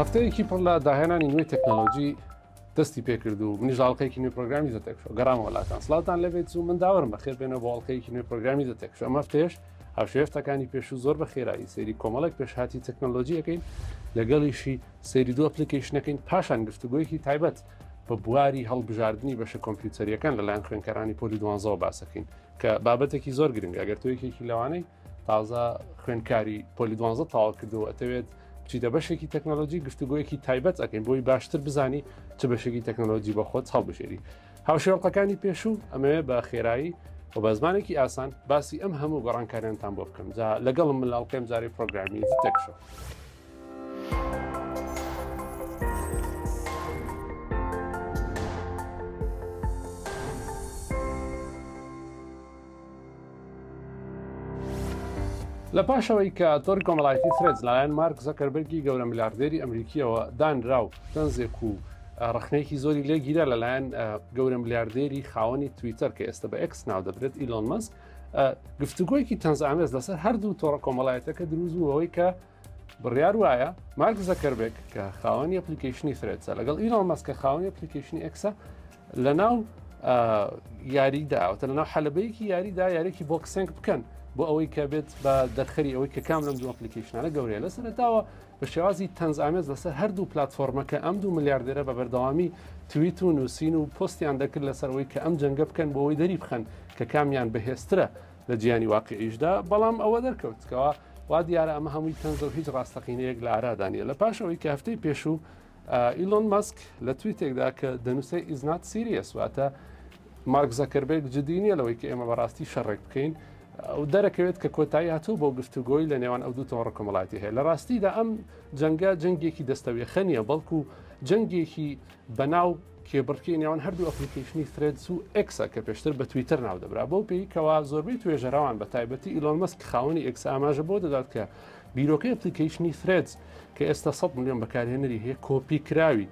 هەفتەیەکی پڕ لە داهێنانی نوێی تەکنەلۆجی دەستی پێکرد و منیش ئاڵلقەیەکی نوێی پرۆگرامی The Tech Show گەڕامەوە لاتان سڵاوتان لێبێت و من داوەرم بەخێر بێنەوە بۆ ئاڵلقەیەکی نوێی پرۆگرامی The Tech Show ئەم هەفتەیەش هاوشێوەی هەفتەکانی پێشوو زۆر بە خێرایی سەیری کۆمەڵێک پێشهاتی تەکنەلۆجی ئەکەین لەگەڵیشی سەیری دوو application ەکەین پاشان گفتوگۆیەکی تایبەت بە بواری هەڵبژاردنی بەشە کۆمپیوتەریەکان لەلایەن خوێندکارانی پۆلی دوانزەوە باسەکەین کە بابەتێکی زۆر گرنگ ئەگەر تۆ یەکێکی لەوانەی تازە خوێندکاری پۆلی دوانزە تەواو کردەوە ئەتەوێت بچیتە بەشێکی تەکنەلۆجی گفتوگۆیەکی تایبەت ئەەکەین بۆی باشتر بزانی چ بەشێکی تەکنەلۆجی بە خۆت هەڵبژێری هاوشێوەکانی پێشوو ئەمەوێ بە خێرایی و بە زمانێکی ئاسان باسی ئەم هەموو گۆڕانکاریانتان بۆ بکەم جا لەگەڵم من لاڵقێم جارەی پرۆگرامی Tech Show. لە پاشەوەی کە تۆڕی کۆمەڵایەتی Threads لەلایەن مارک زەکەربەرگی گەورە ملیاردێری ئەمریکیەوە دانرا و تەنزێک و ڕخنەیەکی زۆری لێگیرا لەلایەن گەورە ملیاردێری خاوەنی تویتەر کە ئێستا بە ئێکس ناو دەبرێت ئیلۆن مەسک گفتوگۆیەکی تەنزئامێز لەسەر هەردوو تۆڕە کۆمەڵایەتەکە دروست بوو ئەوەی کە بڕیار وایە مارک زەکەربێک کە خاوەنی application ی Threads ە لەگەڵ ئیلۆن مەسک کە خاوەنی application ی ئێکسە لەناو یاریدا واتە لەناو حەلەبەیەکی یاریدا یاریێکی boxing بکەن بۆ ئەوەی کە بێت بە دەرخەری ئەوەی کە کام لەم دوو application انە گەورەیە لە سەرەتاوە بە شێوازی تەنزئامێز لەسەر هەردوو پلاتفۆرمەکە ئەم دوو ملیاردێرە بە بەردەوامی تویت و نووسین و پۆستیان دەکرد لەسەر ئەوەی کە ئەم جەنگە بکەن بۆ ئەوەی دەری بخەن کە کامیان بەهێزترە لە جیهانی واقعیشدا بەڵام ئەوە دەرکەوت کەوا وا دیارە ئەمە هەمووی تەنزە و هیچ ڕاستەقینەیەک لە ئارادا نییە لە پاش ئەوەی کە هەفتەی پێشوو ئیلۆن مەسک لە تویتێکدا کە دەنووسێ is not serious واتە مارک زەکەربێرگ جدی نییە لەوەی کە ئێمە بەڕاستی شەڕێک بکەین ئەو دەرەکەوێت کە کۆتایی هاتوو بۆ گفتوگۆی لە نێوان ئەو دوو تۆڕە کۆمەڵاتی هەیە لە ڕاستیدا ئەم جەنگە جەنگێکی دەستەویەخە نییە بەڵکو جەنگێکی بەناو کێبڕکێی نێوان هەردوو application ی Threads و ئێکسە کە پێشتر بە تویتەر ناودەبرا بەو پێی کەوا زۆربەی توێژەرەوان بە تایبەتی ئیلۆن مەسک خاوەنی ئێکس ئاماژە بۆ دەدات کە بیرۆکەی application ی Threads کە ئێستا 100 ملیۆن بەکارهێنەری هەیە کۆپی کراوی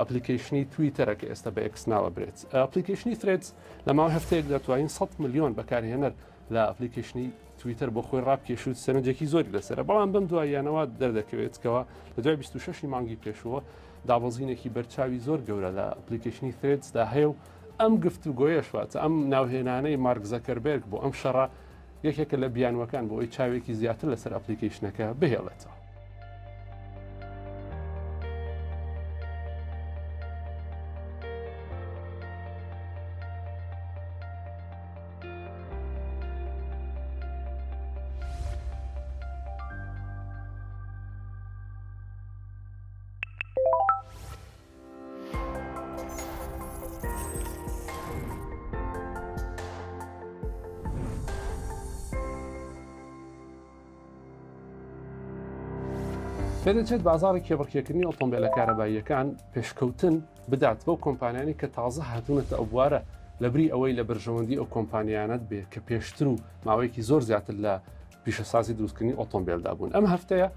application ی تویتەرە کە ئێستا بە ئێکس ناوەبرێت. application ی Threads لە ماوەی هەفتەیەکدا توانین 100 ملیۆن بەکارهێنەر لە application ی تویتەر بۆ خۆی ڕابکێش و سەرنجێکی زۆری لەسرە بەڵام بەم دواییانەوە دەردەکەوێت کەەوە لە دوای 26 مانگی پێشووە دابەزینێکی بەرچاوی زۆر گەورە لە application ی Threads دا هەیە و ئەم گفت و گۆیەش واتە ئەم ناوهێنانەی مارک زەکەربێرگ بۆ ئەم شەڕە یەکێکە لە بیانوەکان بۆ ئەوی چاوێکی زیاتر لەسەر application ەکە بهێڵێتەوە. پێدەچێت بازاڕی کێبڕکێکردنی ئۆتۆمبیلە کارەباییەکان پێشکەوتن بدات بەو کۆمپانیانی کە تازە هاتوونەتە ئەو بوارە لەبری ئەوەی لە بەرژەوەندی ئەو کۆمپانیانەت بێ کە پێشتر و ماوەیەکی زۆر زیاتر لە پیشەسازی دروستکردنی ئۆتۆمبیلدا بوون ئەم هەفتەیە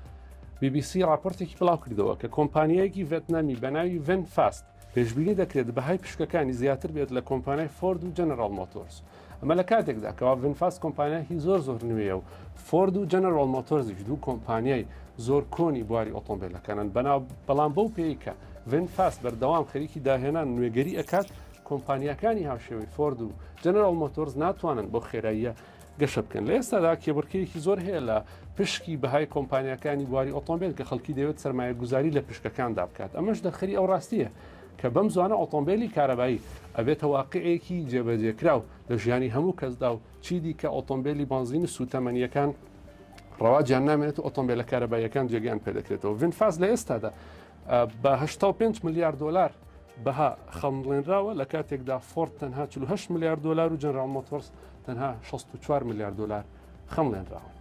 BBC راپۆرتێکی بڵاو کردەوە کە کۆمپانیایەکی ڤێتنامی بە ناوی VinFast پێشبینی دەکرێت بەهای پشکەکانی زیاتر بێت لە کۆمپانیای فۆرد و جەنەرال مۆتۆرز ئەمە لە کاتێکدا کەوا VinFast کۆمپانیایەکی زۆر زۆر نوێیە و فۆرد و جەنەرال مۆتۆرزیش دوو کۆمپانیای زۆر کۆنی بواری ئۆتۆمبیلەکانن بەناو بەڵام بەو پێی کە VinFast بەردەوام خەریکی داهێنان نوێگەری ئەکات کۆمپانیاکانی هاوشێوەی فۆرد و جەنەرال مۆتۆرز ناتوانن بۆ خێراییە گەشە بکەن لە ئێستادا کێبڕکێیەکی زۆر هەیە لە پشکی بەهای کۆمپانیاکانی بواری ئۆتۆمبیل کە خەڵکی دەوێت سەرمایە گوزاری لە پشکەکاندا بکات ئەمەش دەرخەری ئەو ڕاستیە کە بەم زوانە ئۆتۆمبیلی کارەبایی ئەبێتە واقعێکی جێبەجێکراو لە ژیانی هەموو کەسدا و چیدی کە ئۆتۆمبیلی بانزین و سوتەمەنیەکان ڕەواجیان نامێنێت و ئۆتۆمبیلە کارەباییەکان جێگەیان پێدەکرێتەوە VinFast لە ئێستادا بە 85 ملیار دلار بەها خەمڵێنراوە لە کاتێکدا فۆرد تەنها 48 ملیار دلار و جەنرال مۆتۆرس تەنها 64 ملیار دلار خەمڵێنراون.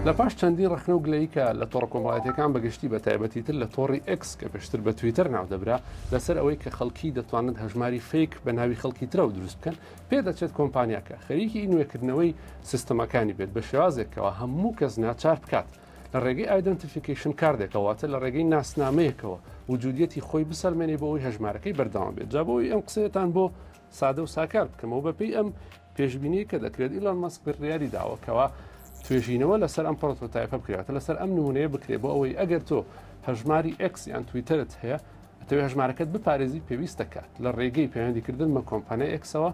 لە پاش چەندین ڕەخنە و گلەیی کە لە تۆڕە کۆمەڵایەتیەکان بە گشتی بە تایبەتی تر لە تۆڕی ئێکس کە پێشتر بە تویتەر ناودەبرا لەسەر ئەوەی کە خەڵکی دەتوانن هەژماری fake بە ناوی خەڵکی ترەوە دروست بکەن پێدەچێت کۆمپانیاکە خەریکی نوێکردنەوەی سیستەمەکانی بێت بە شێوازێکەوە هەموو کەس ناچار بکات لە ڕێگەی identification card ێکەوە واتە لە ڕێگەی ناسنامەیەکەوە وجودیەتی خۆی بسەلمێنێ بۆ ئەوەی هەژمارەکەی بەردەوام بێت جا بۆی ئەم قسەیەتان بۆ سادە و ساکار بکەمەوە بەپێی ئەم پێشبینی کە دەکرێت ئیلۆن مەسک بڕیاری داوە کەوا توێژینەوە لەسەر ئەم prototype ە بکرێتە لەسەر ئەم نمونەیە بکرێت بۆ ئەوەی ئەگەر تۆ هەژماری ئێکس یان تویتەرت هەیە ئەتەوێ هەژمارەکەت بپارێزی پێویست دەکات لە ڕێگەی پەیوەندیکردن بە کۆمپانیای ئێکسەوە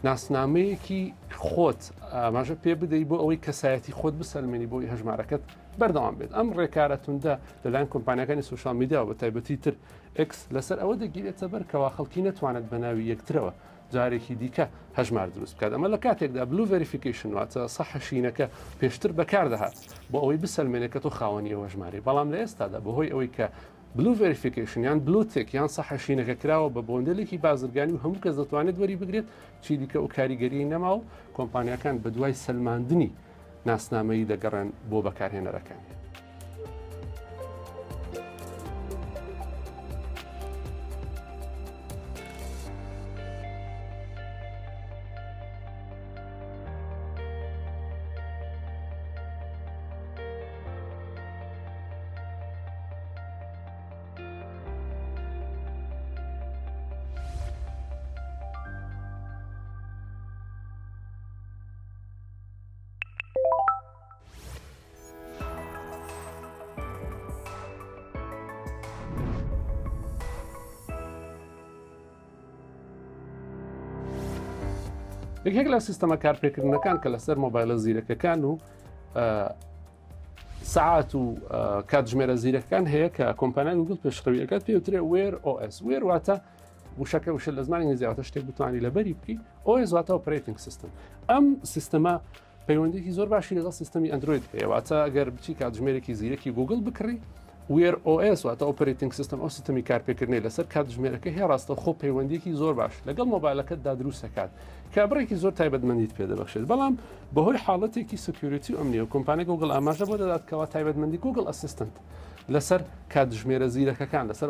ناسنامەیەکی خۆت ئاماژە پێ بدەیت بۆ ئەوەی کەسایەتی خۆت بسەلمێنی بۆی هەژمارەکەت بەردەوام بێت ئەم ڕێکارە توندە لەلایەن کۆمپانیەکانی social media و بە تایبەتی تر ئێکس لەسەر ئەوە دەگیرێتە بەر کەوا خەڵکی نەتوانێت بە ناوی یەکترەوە جارێکی دیکە هەژمار دروست بکات ئەمە لە کاتێکدا blue verification واتە سەحە شینەکە پێشتر بەکاردەهات بۆ ئەوەی بسەلمێنێت کە تۆ خاوەنی ئەو هەژمارەی بەڵام لە ئێستادا بەهۆی ئەوەی کە blue verification یان blue tick یان سەحە شینەکە کراوە بە مۆدێلێکی بازرگانی و هەموو کەس دەتوانێت وەری بگرێت چیدیکە ئەو کاریگەریی نەما و کۆمپانیاکان بەدوای سەلماندنی ناسنامەیی دەگەڕێن بۆ بەکارهێنەرەکانیان. یەکێک لە سیستەمە کارپێکردنەکان کە لەسەر مۆبایلە زیرەکەکان و سعات و کاتژمێرە زیرەکان هەیە کە کۆمپانیای گوگل پێشڕەویەکەت پێوترێ Wear OS Wear واتە وشەکە وشە لە زمانی ئینگلیزیەوە شتێک بتوانانی لەبەری بکەی OS واتە operating system ئەم سیستەمە پەیوەندێکی زۆر باشی لەگەڵ سیستەمی ئەندرۆید هەیە واتە ئەگەر بچی کاتژمێرێکی زیرەکی گوگل بکڕی Wear OS واتە operating system ئەو سیستەمی کارپێکردنی لەسەر کاتژمێرەکە هەیە ڕاستە خۆ پەیوەندێکی زۆر باش لەگەڵ مۆبایلەکەتدا دروست دەکات کە بڕێکی زۆر تایبەتمەندیت پێدەبەخشێت بەڵام بەهۆی حاڵەتێکی security و ئەمنی و کۆمپانیای گوگل ئاماژە بۆ دەدات کەوا تایبەتمەندی Google Assistant لەسەر کاتژمێرە زیرەکەکان لەسەر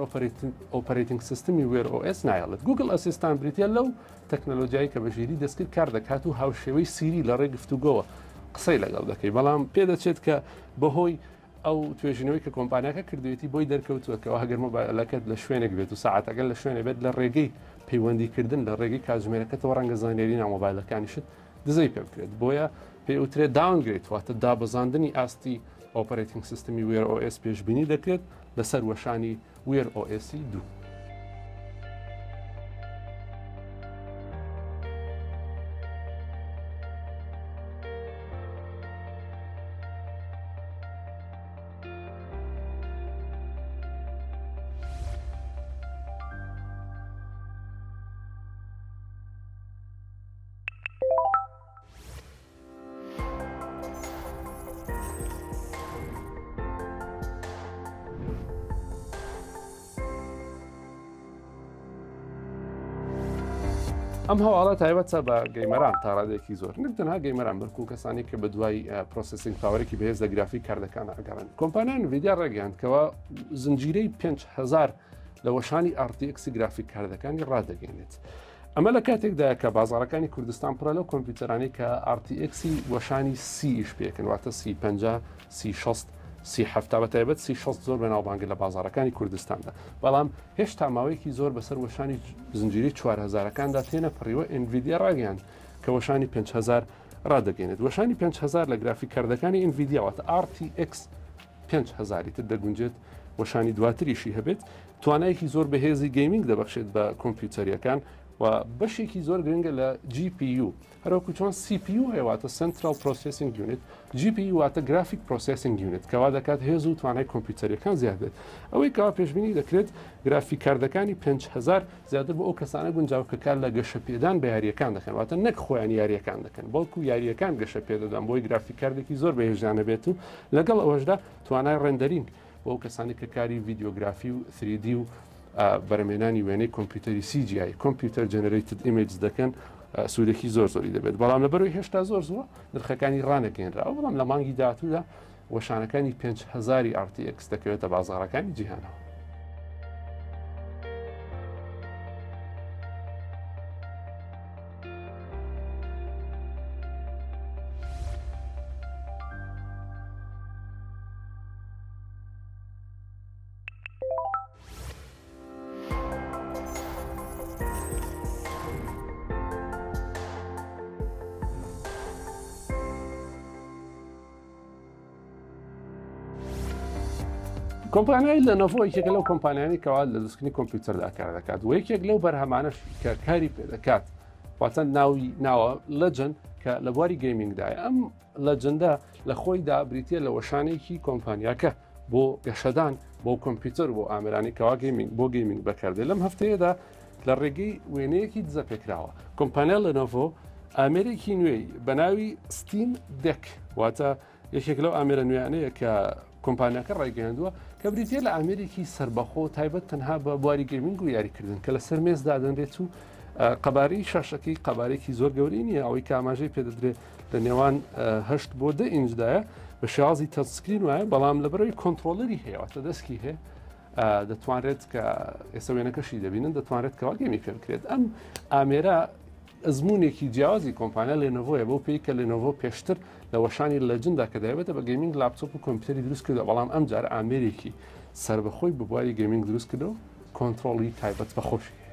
operating system ی Wear OS نایەڵێت. Google Assistant بریتیە لەو تەکنەلۆجیای کە بە ژیری دەستکرد کار دەکات و هاوشێوەی سیری لە ڕێی گفتوگۆوە قسەی لەگەڵ دەکەی بەڵام پێدەچێت کە بەهۆی ئەو توێژینەوەی کە کۆمپانیاکە کردوێتی بۆی دەرکەوتووە کەەوە هەگەر مۆبایلەکەت لە شوێنێک بێت و ساعتەکە لە شوێنێ بێت لە ڕێگەی پەیوەندیکردن لە ڕێگەی کاتژمێرەکەتەوە ڕەنگە زانیاری ناو مۆبایلەکانیشت دزەی پێ بکرێت بۆیە پێی وترێت downgrade واتە دابەزاندنی ئاستی operating system ی Wear OS پێشبینی دەکرێت لەسەر وەشانی Wear OS ی دوو. ئەم هەواڵە تایبەتە بە gamer ان تاڕادێکی زۆر نەک تەنها gamer ان بەڵکو کەسانی کە بە دوای processing power ێکی بەهێز لە graphic card ەکان ئەگەڕن کۆمپانیای نڤیدیا ڕێگەیاند کەوا زنجیرەی 5000 لە وەشانی RTX graphic card ەکانی ڕادەگەێنێت. ئەمە لە کاتێکدایە کە بازاڕەکانی کوردستان پڕە لەو کۆمپیوتەرانەی کە RTX ی وەشانی سی ئیش پێکن واتە سی 50 سی 60 سی هەفتا بە تایبەت سی 60 زۆر بەناوبانگە لە بازاڕەکانی کوردستاندا بەڵام هێشتا ماوەیەکی زۆر بەسەر وەشانی زنجیری 4000ەکاندا تێنەپەڕیوە ئێنڤیدیا ڕاگەیاند کە وەشانی 5000 ڕادەگەێنێت وەشانی 5000 لە graphic card ەکانی ئینڤیدیا واتە RTX 5000 تر دەگونجێت وەشانی دواتریشی هەبێت توانایەکی زۆر بەهێزی gaming دەبەخشێت بە کۆمپیوتەریەکان و بەشێکی زۆر گرنگە لە GPU هەروەکو چۆن CPU هەیە واتە Central Processing Unit GPU واتە Graphic Processing Unit کەوا دەکات هێز و توانای کۆمپیوتەریەکان زیاد بێت ئەوەی کەوا پێشبینی دەکرێت graphic card ەکانی 5000 زیاتر بۆ ئەو کەسانە گونجاو کە کار لە گەشەپێدان بە یاریەکان دەکەن واتە نەک خۆیان یاریەکان دەکەن بەڵکو یاریەکان گەشە پێدەدەن بۆی graphic card ێکی زۆر بەهێزیان هەبێت و لەگەڵ ئەوەشدا توانای rendering. بۆ ئەو کەسانی کە کاری ڤیدیۆگرافی و 3D و بەرەمێنانی وێنەی کۆمپیوتەری CGI Computer Generated Image دەکەن سوودێکی زۆر زۆری دەبێت بەڵام لەبەرەوەی هێشتا زۆر زووە نرخەکانی ڕانەگەێنراوە بەڵام لە مانگی داهاتوودا وەشانەکانی 5000 RTX دەکەوێتە بازاڕەکانی جیهانەوە. کۆمپانیای لەنۆڤۆ یەکێکە لەو کۆمپانیانی کەوا لە دروستکردنی کۆمپیوتەردا کار دەکات و یەکێک لەو بەرهەمانەش کە کاری پێ دەکات واتە ناوی ناوە Legion کە لە بواری gaming دایە ئەم Legion ە لە خۆیدا بریتە لە وەشانێکی کۆمپانیاکە بۆ گەشەدان بۆ کۆمپیوتەر بۆ ئامرانی کەوا gaming بۆ gaming بەکاردێ لەم هەفتەیەدا لە ڕێگەی وێنەیەکی دزەپێکراوە کۆمپانیا لەنۆڤۆ ئامێرێکی نوێی بە ناوی Steam Deck واتە یەکێک لەو ئامێرە نوێیانەیە کە کۆمپانیاکە ڕایگەیاندووە کە بریتە لە ئامێرێکی سربەخۆ تایبەت تەنها بە بواری gaming و یاریکردن کە لەسەر مێز دادەنرێت و قەبارەی شاشەکەی قەبارێکی زۆر گەورەی نییە ئەوەی کە ئاماژەی پێدەدرێت لە نێوان هەشت بۆ دە ئینجدایە بە شێوازی touchscreen وایە بەڵام لەبەرەوەی controller ی هەیە واتە دەستکی هەیە دەتوانرێت کە ئێستا وێنەکەشی دەبینن دەتوانرێت کەوا game ی پێ بکرێت ئەم ئامێرە ئەزمونێکی جیاوازی کۆمپانیا لێنۆڤۆیە بەو پێی کە لێنۆڤۆ پێشتر لە وەشانی Legion دا کە دایبەتە بە gaming laptop و کۆمپیوتەری دروست کردو بەڵام ئەم جار ئامێرێکی سربەخۆی بە بواری gaming دروست کردو کۆنتترۆڵی تایبەت بە خۆشی هەیە.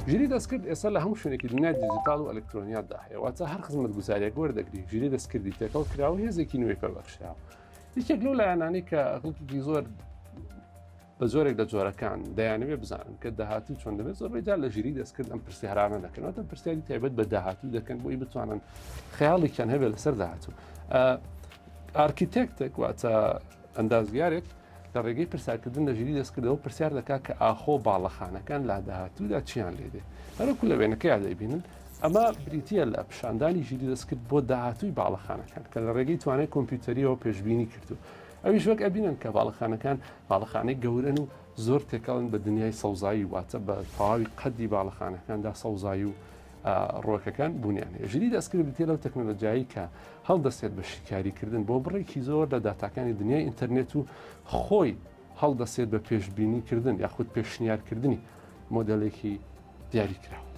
ژیری دەستکرد ئێستا لە هەموو شوێنێکی دنیای دیجیتاڵ و ئەلکترۆنیاتدا هەیە واتە هەر خزمەتگوزاریەک وەردەگری ژیری دەستکردی تێکەڵ کراوە هێزێکی نوێی پێبەخشراوە یەکێک لەو لایەنانەی کە خەڵکێکی زۆر بە جۆرێک لە جۆرەکان دەیانەوێت بزانن کە داهاتوو چۆن دەبێت زۆربەی جار لە ژیری دەستکرد ئەم پرسیارانە دەکەن واتە پرسیاری تایبەت بە داهاتوو دەکەن بۆی بتوانن خەیاڵێکیان هەبێت لەسەر داهاتوو ئارکیتێکتێک واتە ئەندازیارێک لە ڕێگەی پرسیارکردن لە ژیری دەستکردەوە پرسیار دەکات کە ئاخۆ باڵەخانەکان لا داهاتوودا چیان لێ دێ هەروەکو لە وێنەکەیا دەیبینن ئەمە بریتییە لە پیشاندانی ژیری دەستکرد بۆ داهاتووی باڵەخانەکان کە لە ڕێگەی توانای کۆمپیوتەریەوە پێشبینی کردو ئەویش وەک ئەبینن کە باڵەخانەکان باڵەخانەی گەورەن و زۆر تێکەڵن بە دنیای سەوزایی واتە بە تەواوی قەدی باڵەخانەکاندا سەوزایی و ڕوەکەکان بوونیان هەیە. ژیری دەستکرد بریتییە لەو تەکنەلۆجیایەی کە هەڵدەستێت بە شیکاریکردن بۆ بڕێکی زۆر لە داتاکانی دنیای ئینتەرنێت و خۆی هەڵدەستێت بە پێشبینیکردن یاخود پێشنیارکردنی مۆدێلێکی دیاریکراو.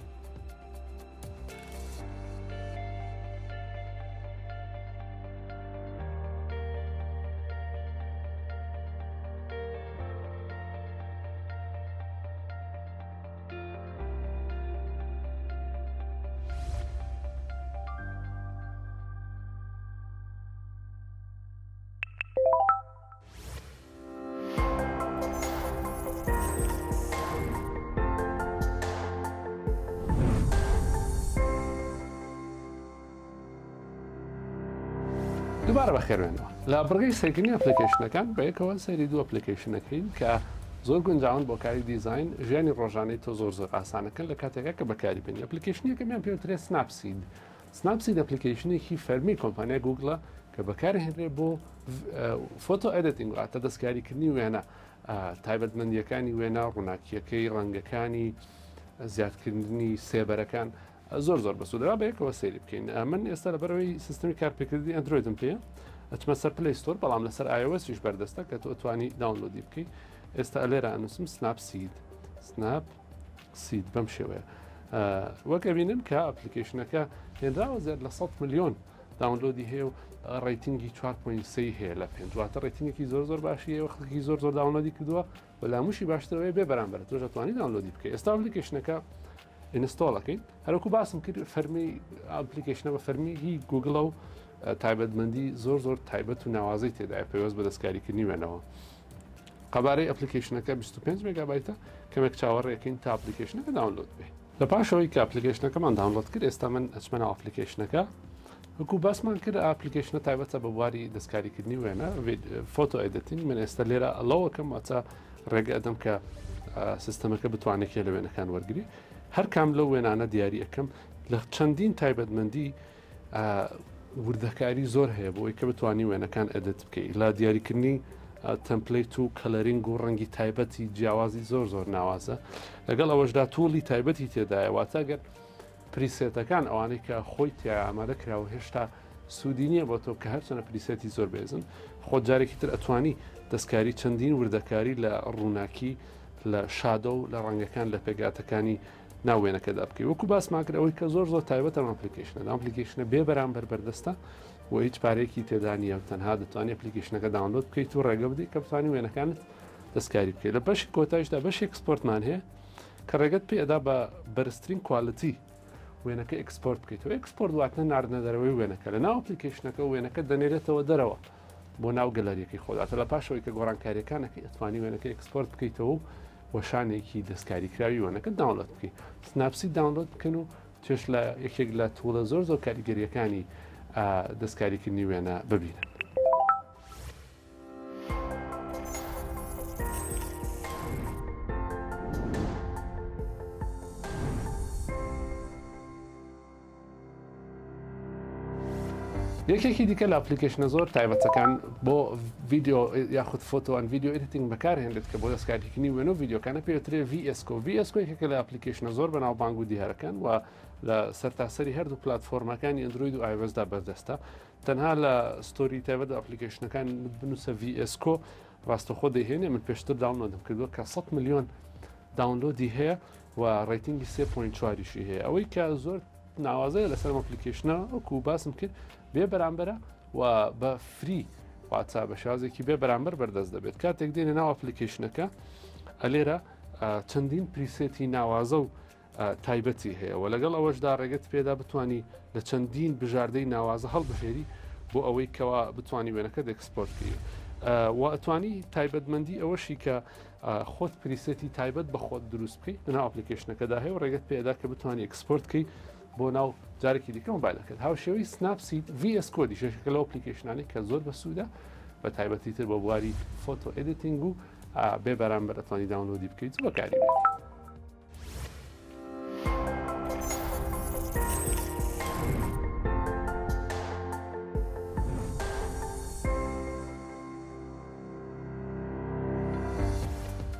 دووبارە بەخێربێنەوە لە بڕگەی سەیرکردنی application ەکان بەیەکەوە سەیری دوو application ەکەین کە زۆر گونجاون بۆ کاری دیزاین ژیانی ڕۆژانەی تۆ زۆر زۆر ئاسانەکەن لە کاتێکا کە بەکاری بێنی application ەکەمیان پێوترێ Snapseed Snapseed application ێکی فەرمی کۆمپانیای گوگڵە کە بەکارهێنرێ بۆ photo editing واتە دەستکاریکردنی وێنە تایبەتمەندیەکانی وێنە ڕووناکیەکەی ڕەنگەکانی زیادکردنی سێبەرەکان زۆر زۆر بەسوودە بەیەکەوە سەیری بکەین من ئێستا لەبەرەوەی سیستمی کارپێکردنی ئەندرۆیدم پێ. ئەچمە سەر Play Store بەڵام لەسەر iOS یش بەردەستە کە تۆ توانی download ی بکەیت ئێستا لێرە ئەنووسم Snapseed Snapseed بەم شێوەیە وەک ئەبینن کە application ەکە هێنراوە زیاد لە 100 میلیۆن download ی هەیە و rating ی 4.3 هەیە لە پێنج واتە rating ێکی زۆر زۆر باشی هەیە و خەڵکی زۆر زۆر download ی کردووە و لاموشی باشترەوەی بێ بەرامبەر تۆش ئەتوانی download ی بکەی ئێستا application ەکە install ەکەین هەروەکو باسم کرد فەرمی application ە بە فەرمی هی گوگڵە و تایبەتمەندی زۆر زۆر تایبەت و ناوازەی تێدایە پەیوەست بە دەستکاریکردنی وێنەوە. قەبارەی application ەکە 25 مێگابایتە کەمێک چاوەڕێکین تا application ەکە download بێ. لە پاشەوەی کە application ەکەمان download کرد ئێستا من ئەچمە ناو application ەکە وەکو باسمان کرد application ە تایبەتە بە بواری دەستکاریکردنی وێنە photo editing من ئێستا لێرە allow ەکەم واتە ڕێگە ئەدەم کە سیستەمەکە بتوانێت کێ لە وێنەکان وەرگری هەر کام لەو وێنانە دیاری ئەەکەم لە چەندین تایبەتمەندی وردەکاری زۆر هەیە بۆی کە بتانی وێنەکان edit بکەیت لە دیاریکردنی template و coloring و ڕەنگی تایبەتی جیاوازی زۆر زۆر ناوازە لەگەڵ ئەوەشدا tool ی تایبەتی تێدایە واتە گەر preset ەکان ئەوانەی کە خۆی تیا ئامادە کراوە هێشتا سوودی نییە بۆ تۆ کە هەرچەنە preset ی زۆر بێزن خۆ جارێکی تر ئەتوانی دەستکاری چەندین وردەکاری لە ڕووناکی لە shadow لە ڕەنگەکان لە پێکهاتەکانی ناو وێنەکەدا بکەی وەکو باسمان کرد ئەوەی کە زۆر زۆر تایبەتە ئەم application ە application ە بێ بەرامبەر بەردەستە و هیچ پارێکی تێدا نییە و تەنها دەتوانانی application ەکە download بکەیت و ڕێگە بدەیت کە بتوانانی وێنەکانت دەستکاری بکەیت لە بەشی کۆتایشدا بەشی export مان هەیە کە ڕێگەت پێ ئەدا بە بەرزترین quality وێنەکە export بکەیتەوە export واتە ناردنە دەرەوەی وێنەکە لە ناو application ەکە وێنەکە دەنێرێتەوە دەرەوە بۆ ناو گەلەریەکەی خۆداتە لە پاشەوەی کە گۆڕانکاریەکانەکەی ئەتوانی وێنەکە export بکەیتەوە و وەشانێکی دەستکاریکراوی وێنەکە download بکەیت Snapseed download بکەن و چێژ لە یەکێک لە tool ە زۆر زۆر کاریگەریەکانی دەستکاریکردنی وێنە ببینن. یەکێکی دیکە لە application ە زۆر تایبەتەکان بۆ ڤیدیۆ یاخود photo and video editing بەکارهێنرێت کە بۆ دەستکاریکردنی وێنە و ڤیدیۆکانە پێوترێ VS Code VS Code یەکێکە لە application ە زۆر بەناوبانگ و دیارەکان و لە سەرتاسەری هەردوو پلتفۆرمەکانی ئەندروید و iOS دا بەردەستە تەنها لە store ی تایبەت بە application ەکان بنووسە VS Code ڕاستەخۆ دەیهێنێ من پێشتر download م کردووە کە 100 میلیۆن download ی هەیە و rating ی 3.4 یشی هەیە ئەوەی کە زۆر ناوازەیە لەسەر application ە وەکو باسم کرد بێ بەرامبەرە و بە free واتە بە شێوازێکی بێ بەرامبەر بەردەست دەبێت کاتێک دێنە ناو application ەکە ئەلێرە چەندین preset ی ناوازە و تایبەتی هەیە و لەگەڵ ئەوەشدا ڕێگەت پێدا بتانی لە چەندین بژاردەی ناوازە هەڵبژێری بۆ ئەوەی کەوا بتانی وێنەکە export بکەی و ئەتوانی تایبەتمەندی ئەوەشی کە خۆت preset ی تایبەت بە خۆت دروست بکەیت لەناو application ەکەدا هەیە و ڕێگەت پێدا کە بتانی export بکەی بۆ ناو جارێکی دیکە مۆبایلەکەت هاوشێوەی Snapseed VS Code یش یەکێکە لەو application انەی کە زۆر بەسوودە بە تایبەتی تر بۆ بواری photo editing و بێ بەرامبەر ئەتوانی download ی بکەیت و بەکاری بێنی.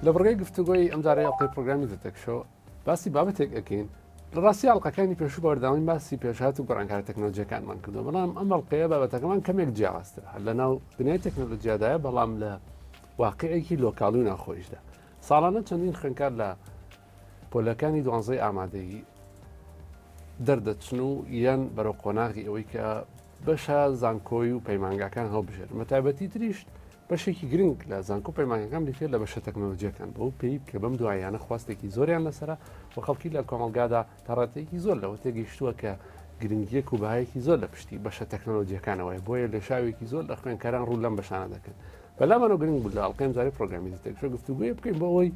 لە بڕگەی گفتوگۆی ئەمجارەی ئەڵقەی پرۆگرامی The Tech Show باسی بابەتێک ئەکەین لە ڕاستی ئەڵقەکانی پێشوو بەردەوامی باسی پێشهات و گۆڕانکارە تەکنەلۆژیەکانمان کردووە بەڵام ئەم ئەڵقەیە بابەتەکەمان کەمێک جیاوازترە هەر لە ناو دنیای تەکنەلۆژیادایە بەڵام لە واقعێکی local ی و ناوخۆیشدا ساڵانە چەندین خوێندکار لە پۆلەکانی دوانزەی ئامادەیی دەردەچن و یان بەرەو قۆناغی ئەوەی کە بەشە زانکۆی و پەیمانگاکان هەڵبژێرن بە تایبەتی تریش بەشێکی گرنگ لە زانکۆ پەیمانگەکان بریتیە لە بەشە تەکنەلۆجیەکان بەو پێی کە بەم دواییانە خواستێکی زۆریان لەسرە و خەڵکی لە کۆمەڵگادا تاڕادەیەکی زۆر لەوە تێگەیشتووە کە گرنگیەک و بەهایەکی زۆر لە پشتی بەشە تەکنەلۆجیەکانەوەی بۆیە لێشاوێکی زۆر لە خوێندکاران ڕوو لەم بەشانە دەکەن بەلامانەوە گرنگ بوو لە ئەڵقەی ئەمجارەی پرۆگرامی The Tech Show گفتوگۆیە بکەین بۆ ئەوەی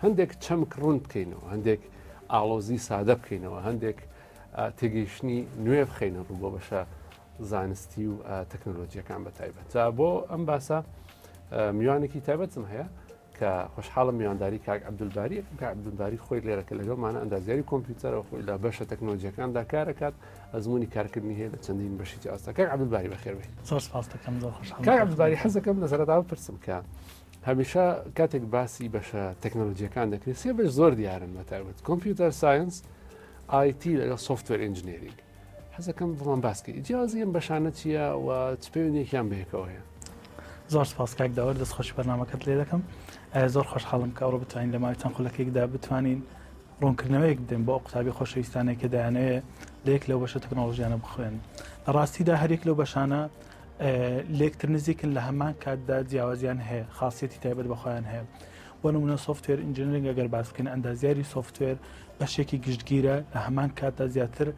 هەندێک چەمک ڕوون بکەینەوە هەندێک ئاڵۆزی سادە بکەینەوە هەندێک تێگەیشتنی نوێ بخەینە ڕوو بۆ بەشە زانستی و تەکنەلۆجیەکان بە تایبەت جا بۆ ئەم باسە میوانێکی تایبەتم هەیە کە خۆشحاڵم میوانداری کاک عەبدولباری ئەکەم کاک عەبدولباری خۆی لێرە کە لەگەڵمانە ئەندازیاری کۆمپیوتەرە خۆی لە بەشە تەکنەلۆجیەکاندا کارەکات ئەزمموی کارکردنی هەیە لە چەندین بەشی جیاوازدا کاک عەبدولباری بەخێربێی زۆر سپاس دەکەم زۆر خۆشحاڵم کاک عەبدولباری حەزەکەم لە سەرەتا بپرسم کە هەمیشە کاتێک باسی بەشە تەکنەلۆجیەکان دەکرێت سێ بەش زۆر دیارن بە تایبەت computer science IT لەگەڵ software engineering. حەزەکەم بۆمان باس کەی جیاوازی ئەم بەشانە چییە و چ پەیوەندییەکیان بەیەکەوە هەیە؟ زۆر سپاس کاک داوەر دەست خۆشی بەرنامەکەت لێ دەکەم زۆر خۆشحاڵم کە ئەوڕۆ بتوانین لە ماوەی چەند خولەکێکدا بتوانین ڕوونکردنەوەیەک بدەین بۆ ئەو قوتابی خۆشەویستانەی کە دەیانەوێ لە یەک لەو بەشە تەکنۆلۆژیانە بخوێن لە ڕاستیدا هەریەک لەو بەشانە لێکتر نزیکن لە هەمان کاتدا جیاوازیان هەیە خاصیەتی تایبەت بە خۆیان هەیە بۆ نمونە software engineering ئەگەر باس بکەین ئەندازیاری software بەشێکی گشتگیرە لە هەمان کاتدا زیاتر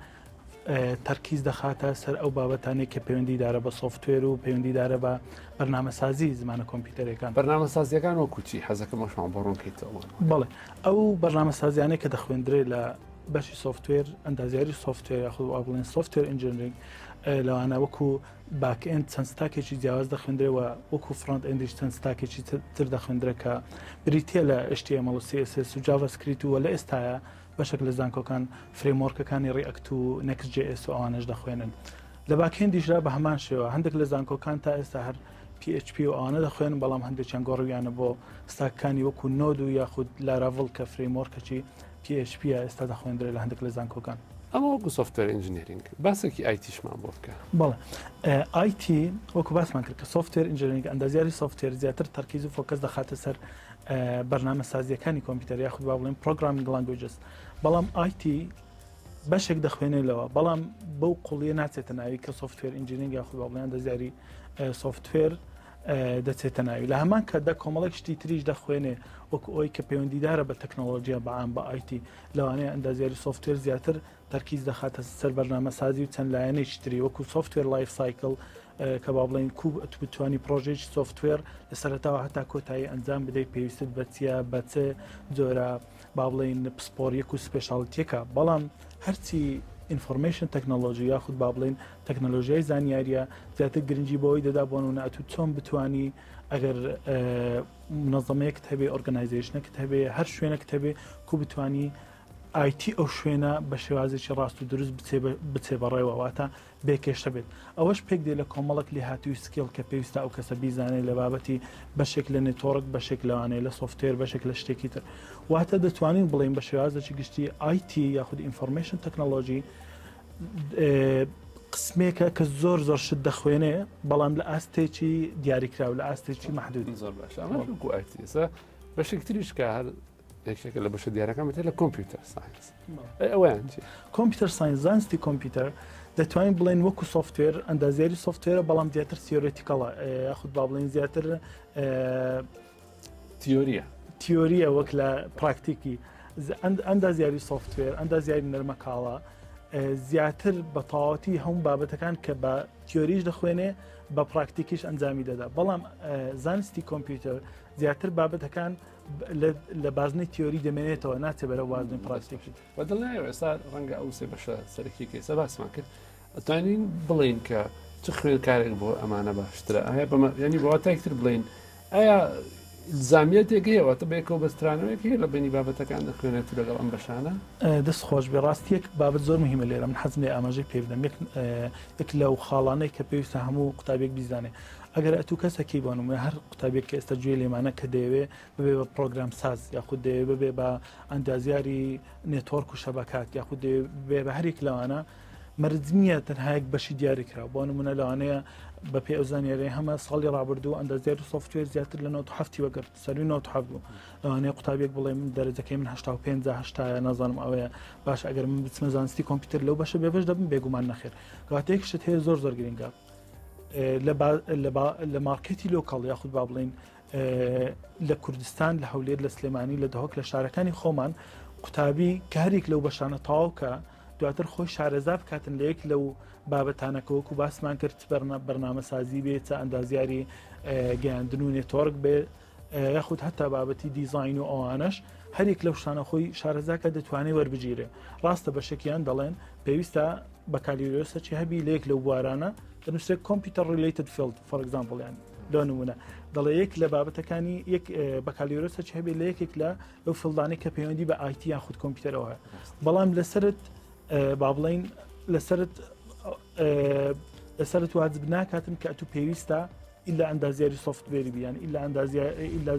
تەرکیز دەخاتە سەر ئەو بابەتانەی کە پەیوەندیدارە بە software و پەیوەندیدارە بە بەرنامەسازی زمانە کۆمپیوتەرەکان. بەرنامەسازیەکان وەکو چی؟ حەزەکەم ئەوشمان بۆ ڕوون کەیتەوە. بەڵێ ئەو بەرنامەسازیانەی کە دەخوێندرێ لە بەشی software ئەندازیاری software یاخود وا بڵێن software engineering لەوانە وەکو back end چەند stack ێکی جیاواز دەخوێندرێ و وەکو front end یش چەند stack ێکی تر دەخوێندرێ کە بریتییە لە HTML و CSS و JavaScript و لە ئێستایا بەشێک لە زانکۆکان framework ەکانی React و Next.js و ئەوانەش دەخوێنن. لە backend یشدا بە هەمان شێوە هەندێک لە زانکۆکان تا ئێستا هەر PHP و ئەوانە دەخوێنن بەڵام هەندێکیان گۆڕیویانە بۆ stack ەکانی وەکو Node و یاخود Laravel کە framework ەکی PHP ە ئێستا دەخوێندرێت لە هەندێک لە زانکۆکان. ئەمە وەکو software engineering باسێکی IT شمان بۆ بکە. بەڵێ IT وەکو باسمان کرد کە software engineering ئەندازیاری software زیاتر تەرکیز و focus دەخاتە سەر بەرنامەسازییەکانی کۆمپیوتەر یاخود با بڵێن programming languages بەڵام IT بەشێک دەخوێنێلەوە بەڵام بەو قوڵیە ناچێتە ناوی کە software engineering یاخود با بڵێن ئەندازیاری software دەچێتە ناوی لە هەمان کاتدا کۆمەڵێک شتی تریش دەخوێنێ وەکو ئەوی کە پەیوەندیدارە بە تەکنەلۆژیا بەعام بە IT لەوانەیە ئەندازیاری software زیاتر تەرکیز دەخاتە سەر بەرنامەسازی و چەند لایەنێکی تری وەکو software life cycle کە با بڵێین کو ئەتو بتوانی پرۆژێکی software لە سەرەتاوە هەتا کۆتایی ئەنجام بدەیت پێویستت بە چییە بە چ جۆرە با بڵێین پسپۆریەک و specialty ەکە بەڵام هەرچی information technology یاخود با بڵێین تەکنەلۆژیای زانیاریە زیاتر گرنگی بەوەی دەدا بۆ نمونە ئەتو چۆن بتانی ئەگەر منەظەمەیەکت هەبێ organization ەکت هەبێ هەر شوێنێکت هەبێ کو بتانی IT ئەو شوێنە بە شێوازێکی ڕاست و دروست بچێ بەڕێوە واتە بێ کێشە بێت ئەوەش پێک دێ لە کۆمەڵک لێهاتووی skill کە پێویستە ئەو کەسە بیزانێت لە بابەتی بەشێک لە network بەشێک لەوانەیە لە software بەشێک لە شتێکی تر واتە دەتوانین بڵێین بە شێوازێکی گشتی IT یاخود information technology قسمێکە کە زۆر زۆر شت دەخوێنێ بەڵام لە ئاستێکی دیاریکراو لە ئاستێکی مەحدود زۆر باشە ئەمەش وەکو IT ئێستا بەشێک تریش کە هەر یەکێکە لە بەشە دیارەکان بێت لە computer science ئەویان چی؟ computer science زانستی کۆمپیوتەر دەتوانین بڵێن وەکو software ئەندازیاری software ە بەڵام زیاتر theoretical ە یاخود با بڵێن زیاتر تیۆریە تیۆریە وەک لە پراکتیکی ئەندازیاری software ئەندازیاری نەرمەکاڵا زیاتر بە تەواوەتی هەموو بابەتەکان کە بە تیۆریش دەخوێنێ بە پراکتیکیش ئەنجامی دەدا بەڵام زانستی کۆمپیوتەر زیاتر بابەتەکان لە بازنەی تیۆری دەمێنێتەوە ناچێ بەرەو بازنەی پراکتیکی. بە دڵنیایەوە ئێستا ڕەنگە ئەو سێ بەشە سەرەکی کە ئێستا باسمان کرد ئەتوانین بڵێین کە چ خوێندکارێک بۆ ئەمانە باشترە ئایا بەمە ینی بە واتایەک تر بڵێین ئایا ئیلزامیەتێک هەیە واتە بەیەکەوە بەسترانەوەیەک هەیە لە بینی بابەتەکان دەخوێنێت و لەگەڵ ئەم بەشانە؟ دەست خۆش بێ ڕاستیەک بابەت زۆر مهمە لێرە من حەزم لێ ئاماژەی پێ بدەم یەک یەک لەو خاڵانەی کە پێویستە هەموو قوتابیەک بیزانێ ئەگەر ئەتوو کەسەکی بۆ نمونە هەر قوتابیەک کە ئێستا گوێی لێمانە کە دەیەوێ ببێ بە پرۆگرام ساز یاخود دەیەوێ ببێ بە ئەندازیاری network و شەبەکات یاخود دەیەوێ ببێ بە هەرێک لەوانە مەرج نییە تەنها یەک بەشی دیاری کراوە بۆ نمونە لەوانەیە بە پێ ئەو زانیاری هەمە ساڵی ڕابردوو ئەندازیاری software زیاتر لە 97 وەگرت سەروی 97 بوو لەوانەیە قوتابیەک بڵێ من دەرەجەکەی من 85 هەشتایە نازانم ئەوەیە باش ئەگەر من بچمە زانستی کۆمپیوتەر لەو بەشە بێبەش دەبم بێگومان نەخێر کەواتە یەک شت هەیە زۆر زۆر گرنگە لە مارکێتی local یاخود با بڵین لە کوردستان لە هەولێر لە سلێمانی لە دهۆک لە شارەکانی خۆمان قوتابی کە هەریک لەو بەشانە تەواو کە دواتر خۆی شارەزا بکاتن لە یەک لەو بابەتانەکە وەکو باسمان کرد بەرنامەسازی بێت چە ئەندازیاری گەیاندن و network بێ یاخود هەتا بابەتی دیزین و ئەوانەش هەریەک لەو شتانە خۆی شارەزاکە دەتوانێت وەربگیرێ ڕاستە بەشێکیان دەڵێن پێویستە بەکالیۆسەکی هەبی لە یەک لەو بوارانە دەنووسێت computer related field for example یان لۆ نمونە دەڵێ یەک لە بابەتەکانی یەک بەکالیۆسەکی هەبێ لە یەکێک لە لەو field انەی کە پەیوەندی بە IT یان خود کۆمپیوتەرەوە بەڵام لەسرت با بڵین لەسرت لەسرت واجب ناکاتن کە ئەتو پێویستە ئیلا ئەندازیاری software ی بیان ئیلا ئەندازیار ئیلا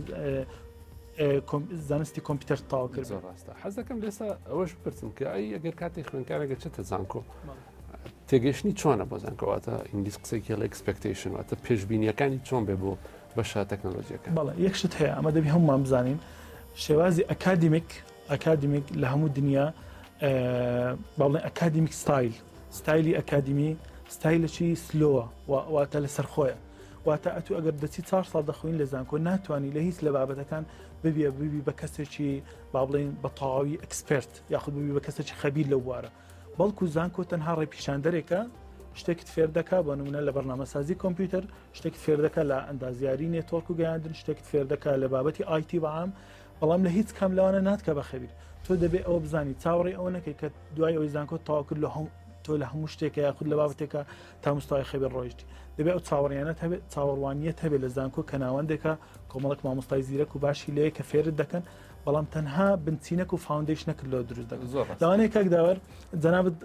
زانستی کۆمپیوتەر تاو کرد. زۆر ڕاستە حەز دەکەم لێسا ئەوەش بپرسم کە ئەی ئەگەر کاتێک خوێندکارێک چێتە زانکۆ. تێگەیشتنی چۆنە بۆ زانکۆ واتە ئینگلیز قسەی لە expectation واتە پێشبینیەکانی چۆن بێ بۆ بەشە تەکنەلۆژیەکان؟ بەڵێ یەک شت هەیە ئەمە دەبی هەمومان بزانین شێوازی academic academic لە هەموو دنیا با بڵێن academic style ستایلی ئەکادیمی ستایلێکی slow ە واتە لەسەر خۆیە واتە ئەتو ئەگەر دەچی چار ساڵ دەخوین لە زانکۆ ناتوانانی لە هیچ لە بابەتەکان ببیە ببی بە کەسێکی با بڵێن بە تەواوی expert یاخود ببی بە کەسێکی خەبیر لەو بوارە بەڵکو زانکۆ تەنها ڕێپیشاندەرێکە شتێکت فێر دەکا بۆ نمونە لە بەرنامەسازی کۆمپیوتەر شتێکت فێر دەکا لە ئەندازیاری network و گەیاندن شتێکت فێر دەکا لە بابەتی IT بەعام بەڵام لە هیچ کام لەوانە ناتکە بە خەبیر تۆ دەبێ ئەوە بزانی چاوەڕێی ئەوە نەکەی کە دوای ئەوەی زانکۆ تەواو کرد لە هەم تۆ لە هەموو شتێکە یاخود لە بابەتێکە تا مستەوای خەبیر ڕۆیشتی دەبێ ئەو چاوەڕیانەت هەبێت چاوەڕوانیەت هەبێت لە زانکۆ کە ناوەندێکە کۆمەڵک مامۆستای زیرەک و باشی لێیە کە فێرت دەکەن بەڵام تەنها بنچینەک و foundation ەکت لۆ دروست دەکەن زۆر ڕاست. لەوانەیە کاک داوەر جەنابت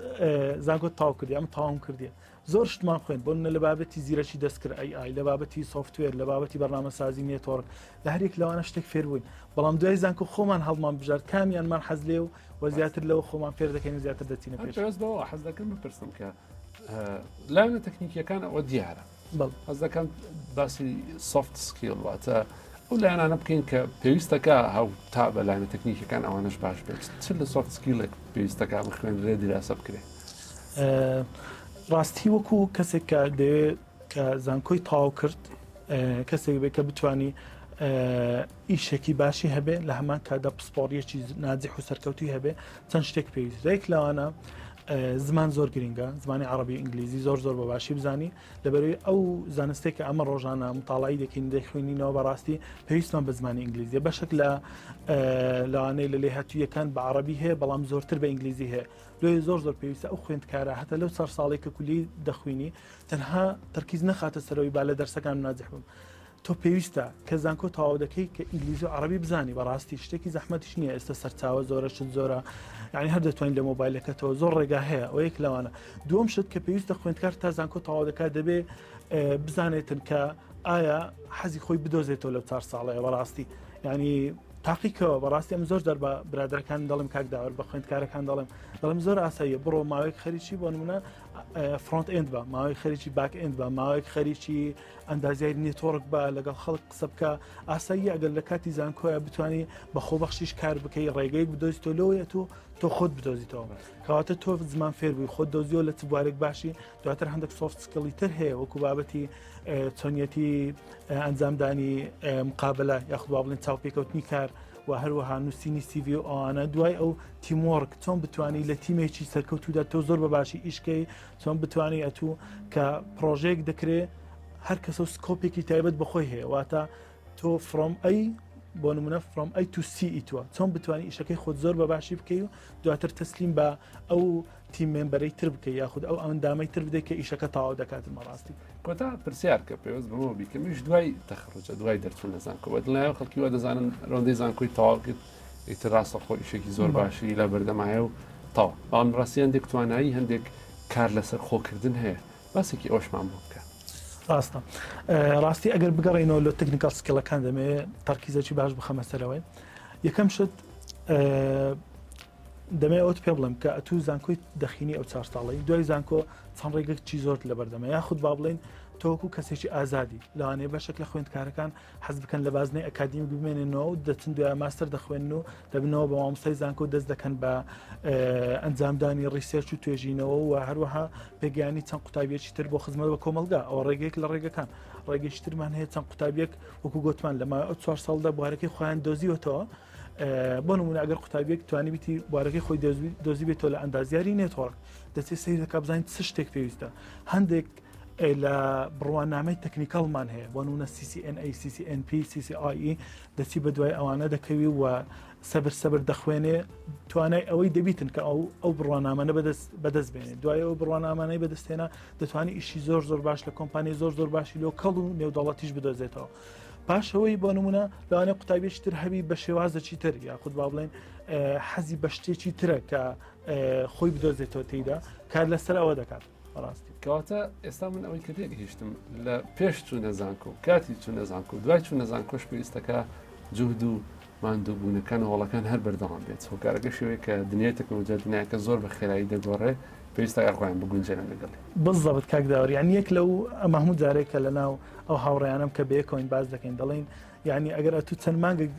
زانکۆت تەواو کردی ئەم تەواوم کردیە زۆر شتمان خوێند بۆ نمونە لە بابەتی زیرەکی دەستکرد AI لە بابەتی software لە بابەتی بەرنامەسازی network لە هەریەک لەوانە شتێک فێر بووین بەڵام دوای زانکۆ خۆمان هەڵمان بژارد کامیانمان حەز لێ و و زیاتر لەوە خۆمان فێر دەکەین و زیاتر دەچینە هەر پێش پێوەست بەوە حەز دەکەم بپرسم کە لایەنە تەکنیکیەکان ئەوە دیارە بەڵێ. حەز دەکەم باسی soft skill واتە ئەو لایەنانە بکەین کە پێویستەکە هاو تا بە لایەنە تەکنیکەکان ئەوانەش باش بێت چ لە soft skill ێک پێویستەکە بخوێنرێ دیراسە بکرێ؟ ڕاستی وەکو کەسێک کە دەیەوێت کە زانکۆی تەواو کرد کەسێک بێت کە بتانی ئیشێکی باشی هەبێ لە هەمان کاتدا پسپۆڕیەکی ناجح و سەرکەوتوی هەبێ چەند شتێک پێویست یەک لەوانە زمان زۆر گرنگە زمانی عربی ئینگلیزی زۆر زۆر بە باشی بزانی لەبەرەوەی ئەو زانستێک کە ئەمە ڕۆژانە متاڵایی دەکەین دەخوێنینەوە بەڕاستی پێویستمان بە زمانی ئینگلیزیە بەشێک لە لەوانەیە لە لێهاتوویەکان بە عربی هەیە بەڵام زۆرتر بە ئینگلیزی هەیە لۆیە زۆر زۆر پێویستە ئەو خوێندکارە هەتا لەو چار ساڵی کە کولی دەخوینی تەنها تەرکیز نەخاتە سەرەوەی با لە دەرسەکان ناجح بم تۆ پێویستە کە زانکۆ تەواو دەکەی کە ئینگلیزی و عەڕەبی بزانی بەڕاستی شتێکی زەحمەتیش نییە ئێستا سەرچاوە زۆرە شت زۆرە یعنی هەر دەتوانین لە مۆبایلەکەتەوە زۆر ڕێگا هەیە ئەوە یەک لەوانە دووەم شت کە پێویستە خوێندکار تا زانکۆ تەواو دەکات دەبێ بزانێتن کە ئایا حەزی خۆی بدۆزێتەوە لەو چار ساڵەیە بەڕاستی یعنی تاقیکەوە بەڕاستی ئەم زۆر جار بە برادەرەکان دەڵێم کاک داوەر بە خوێندکارەکان دەڵێم دەڵێم زۆر ئاساییە بڕۆ ماوەیەک خەریکی بۆ نمونە front end بە ماوەی خەریکی back end بە ماوەیەک خەریکی ئەندازیاری network بە لەگەڵ خەڵک قسە بکە ئاساییە ئەگەر لە کاتی زانکۆیە بتانی بە خۆبەخشیش کار بکەی ڕێگەیەک بدۆزیتەوە لەوەیە تۆ تۆ خۆت بدۆزیتەوە کەواتە تۆ زمان فێر بووی خۆت دۆزیەوە لە چ بوارێک باشی دواتر هەندێک soft skill ی تر هەیە وەکو بابەتی چۆنیەتی ئەنجامدانی مقابلە یاخود با بڵێن چاوپێکەوتنی کار و هەروەها نووسینی CV و ئەوانە دوای ئەو teamwork چۆن بتانی لە تیمێکی سەرکەوتودا تۆ زۆر بە باشی ئیشکەی چۆن بتانی ئەتوو کە پرۆژەیەک دەکرێ هەر کەسە و scope ێکی تایبەت بەخۆی هەیە واتە تۆ from A بۆ نمونە from A to C ی تۆ چۆن بتانی ئیشەکەی خۆت زۆر بە باشی بکەی و دواتر تەسلیم بە ئەو team member ەی تر بکەی یاخود ئەو ئەندامەی تر بدەیت کە ئیشەکە تەواو دەکاتن بەڕاستی. کۆتا پرسیار کە پێوەست بەمەوە بیکەمیش دوای تەخەڕوجە دوای دەرچوون لە زانکۆ بە دڵنیایەوە خەڵکی وا دەزانن رەوندەی زانکۆی تەواو کرد ئیتر ڕاستەخۆ ئیشێکی زۆر باشی لە بەردەمایە و تەواو بەڵام ڕاستی هەندێک توانایی هەندێک کار لەسەر خۆکردن هەیە باسێکی ئەوشمان بۆ بکە. ڕاستە ڕاستی ئەگەر بگەڕێینەوە لە technical skill ەکان دەمەوێت تەرکیزێکی باش بخەمە سەرەوەی یەکەم شت دەمەوێت ئەوەت پێ بڵێم کە ئەتوو زانکۆی دەخینی ئەو چار ساڵەی دوای زانکۆ چەند ڕێگەک چی زۆرت لەبەردەمە یاخود با بڵێین تۆکو کەسێکی ئازادی لەوانەیە بەشێک لە خوێندکارەکان حەز بکەن لە بازنەی ئەکادیمی بمێننەوە و دەچن دوای ماستەر دەخوێنن و دەبنەوە بە مامۆستای زانکۆ دەست دەکەن بە ئەنجامدانی research و توێژینەوە و هەروەها پێگەیانی چەند قوتابیەکی تر بۆ خزمەت بە کۆمەڵگا ئەوە ڕێگەیەک لە ڕێگەکان ڕێگەیەکی ترمان هەیە چەند قوتابیەک وەکو گوتمان لە ماوەی ئەو چوار ساڵدا بوارەکەی خۆیان دۆزیوەتەوە بۆ نمونە ئەگەر قوتابیەک توانیبیتی بوارەکەی خۆی دۆزی بێتەوە لە ئەندازیاری network دەچێت سەیر دەکات بزانین چ شتێک پێویستە هەندێک لە بڕوانامەی technical مان هەیە بۆ نمونە CCNA CCNP CCIE دەچی بە دوای ئەوانە دەکەوی و سەبر سەبر دەخوێنێ توانای ئەوەی دەبیتن کە ئەو ئەو بڕوانامانە بەدەست بەدەست بێنێ دوای ئەو بڕوانامانەی بەدەستێنا دەتوانانی ئیشی زۆر زۆر باش لە کۆمپانی زۆر زۆر باشی local و نێودەوڵەتیش بدۆزێتەوە. پاشەوەی بۆ نمونە لەوانەیە قوتابیەکی تر هەبی بە شێوازێکی تر یاخود با بڵێن حەزی بە شتێکی ترە کە خۆی بدۆزێتەوە تێیدا کار لەسەر ئەوە دەکات بەڕاستی. کەواتە ئێستا من ئەوەی کە تێگەیشتم لە پێش چوونە زانکۆ کاتی چوونە زانکۆ دوای چوونە زانکۆش پێویستەکە جوهد و ماندووبوونەکان هەوڵەکان هەر بەردەوام بێت هۆکارەکە شێوەیە کە دنیای تەکنەلۆژیا دنیاکە زۆر بە خێرایی دەگۆڕێ. پێویستە خۆیان بگونجێنن لەگەڵی. بالضبط کاک داوەر یانی یەک لەو ئەمە هەموو جارێک کە لەناو ئەو هاوڕێیانەم کە بەیەکەوەین باس دەکەین دەڵێین یعنی ئەگەر ئەتوو چەند مانگێک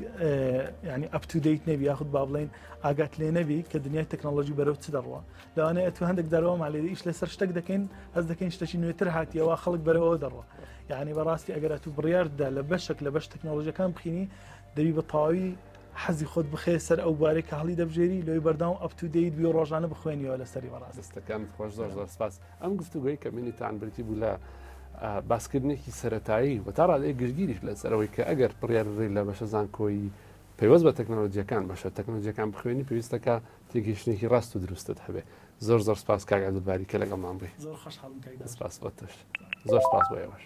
یعنی up to date نەبی یاخود با بڵێین ئاگات لێ نەبی کە دنیای تەکنەلۆژی بەرەو چ دەڕوا لەوانەیە ئەتوو هەندێک جارەوە لێ ئیش لەسەر شتێک دەکەین هەست دەکەین شتێکی نوێتر هاتیەوە خەڵک بەرەوە دەڕوا یعنی بەڕاستی ئەگەر ئەتوو بڕیاردا لە بەشێک لە بەش تەکنەلۆژیەکان بخینی دەبی بە تەواوی حەزی خۆت بخەیە سەر ئەو بوارەی کە هەڵی دەبژێری لۆی بەردەوام up to date بی و ڕۆژانە بخوێنیەوە لەسەری بەڕاست. دەستەکانت خۆش زۆر زۆر سپاس. ئەم گفتوگۆی کە بینیتان بریتی بوو لە باسکردنێکی سەرەتایی و تا ڕادەیەک گشتگیریش لەسەر ئەوەی کە ئەگەر بڕیار بدەیت لە بەشە زانکۆیی پەیوەست بە تەکنەلۆجیەکان بەشە تەکنەلۆجیەکان بخوێنی پێویستە کە تێگەیشتنێکی ڕاست و دروستت هەبێ. زۆر زۆر سپاس کاک عەبدولباری کە لەگەڵمان بووی. زۆر خۆشحاڵم کاک داوود. سپاس بۆ تۆش. زۆر سپاس بۆ ئێوەش.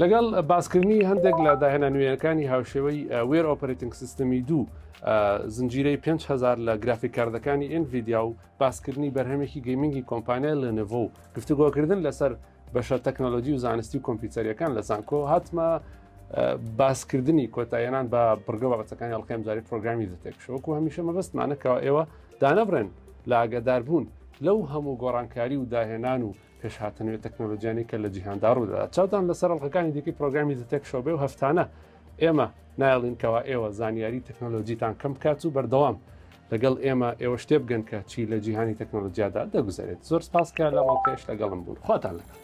لەگەڵ باسکردنی هەندێک لە داهێنە نوێیەکانی هاوشێوەی وێر operating system ی دوو زنجیرەی 5هزار لە graphic card ەکانی ئێنڤیدیا و باسکردنی بەرهەمێکی gaming ی کۆمپانیای لێنۆڤۆ و گفتوگۆکردن لەسەر بەشە تەکنەلۆجی و زانستی و کۆمپیوتەریەکان لە زانکۆ هاتمە باسکردنی کۆتاییان بە بڕگە بابەتەکانی ئەڵقەی ئەمجارەی پرۆگرامی The Tech Show وەکو هەمیشە مەبەستمانە کەوا ئێوە دانەبڕێن لە ئاگاداربوون لەو هەموو گۆڕانکاری و داهێنان و پێشهاتە نوێ تەکنەلۆجیانی کە لە جیهاندا ڕوودەدات چاوتان لەسەر ئەڵقەکانی دیکەی پرۆگرامی The Tech Show بێ و هەفتانە ئێمە نایڵین کەوا ئێوە زانیاری تەکنەلۆجیتان کەم بکات و بەردەوام لەگەڵ ئێمە ئێوە شتێ بگەن کە چی لە جیهانی تەکنەلۆجیادا دەگوزەرێت زۆر سپاس کە لە ماڵپێش لەگەڵم بوون خواتان لەگەڵ.